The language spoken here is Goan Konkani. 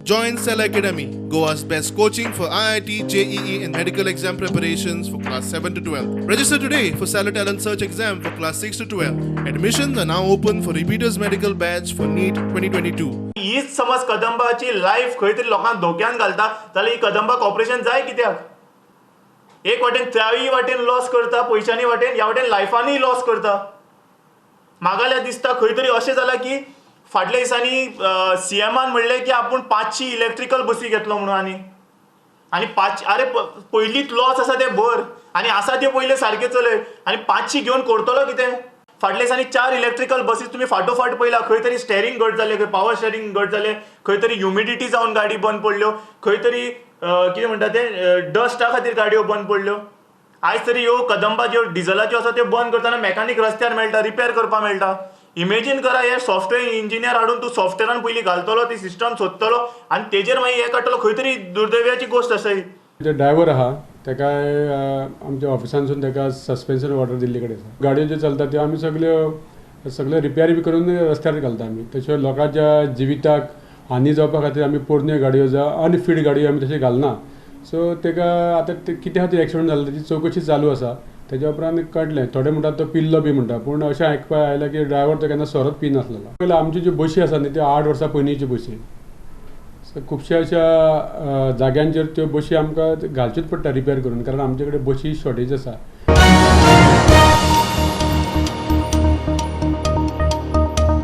Join Cell Academy, Goa's best coaching for IIT, JEE, and medical exam preparations for class 7 to 12. Register today for Stellar Talent Search exam for class 6 to 12. Admissions are now open for repeaters medical batch for NEET 2022. हीच समज कदंबाची लायफ खंय तरी लोकांक धोक्यान घालता जाल्यार ही कदंबा कॉर्पोरेशन जाय कित्याक? एक वाटेन त्याय वाटेन लॉस करता, पयशांनी वाटेन, ह्या वाटेन लायफानूय लॉस करता. म्हाका जाल्यार दिसता खंय तरी अशें जालां की फाटल्या दिसांनी सीएमान म्हणलें की आपूण 500 इलेक्ट्रिकल बसी घेतलो म्हणून. आनी आनी पांच, अरे, पयलींच लॉस आसा ते भर आनी आसा ते पयले सारके चलय आनी 500 घेवन करतलो कितें? फाटल्या दिसांनी चार इलेक्ट्रिकल बसीस तुमी फाटोफाट पळयला, खंय तरी स्टेरींग घट जालें, खंय पावर स्टेरींग घट जालें, खंय तरी ह्युमिडिटी जावन गाडी बंद पडल्यो, खंय तरी कितें म्हणटा ते, डस्टा खातीर गाडयो बंद पडल्यो. आयज तरी ह्यो कदंबा ज्यो डिझलाच्यो आसा त्यो बंद करतना मॅकानीक रस्त्यार मेळटा, रिपेर करपाक मेळटा. इमेजीन करा, हे सॉफ्टवेअर इंजिनियर हाडून तूं सॉफ्टवेअरान पयलीं घालतलो, ती सिस्टम सोदतलो आनी तेजेर मागीर हें काडटलो. खंय तरी दुर्दैवाची गोश्ट आसा ही. जे ड्रायव्हर आहा तेकाय आमच्या ऑफिसांसून तेका सस्पेन्शन ऑर्डर दिल्ली कडेन आसा. गाडयो ज्यो चलता त्यो आमी सगल्यो सगळ्यो रिपेर बी करून रस्त्यार घालता आमी. तश्यो लोकांच्या जिविताक हानी जावपा खातीर आमी पोरण्यो गाडयो जावं अनफीट गाडयो आमी तश्यो घालना. सो तेका आतां ते कित्या खातीर एक्सिडंट जालो तेजी चवकशी चालू आसा. तेज्या उपरांत कळटलें. थोडे म्हणटात तो पिल्लो बी म्हणटा, पूण अशें आयकपाक आयलां की ड्रायव्हर तो केन्ना सोरोच पिनासलेलो. पयलीं आमच्यो ज्यो बशी आसा न्ही त्यो 8 वर्सां पयलींच्यो बशी. सो खुबश्या अशा जाग्यांचेर त्यो बशी आमकां घालच्योच पडटा रिपेर करून, कारण आमचे कडेन बशी शॉर्टेज आसा.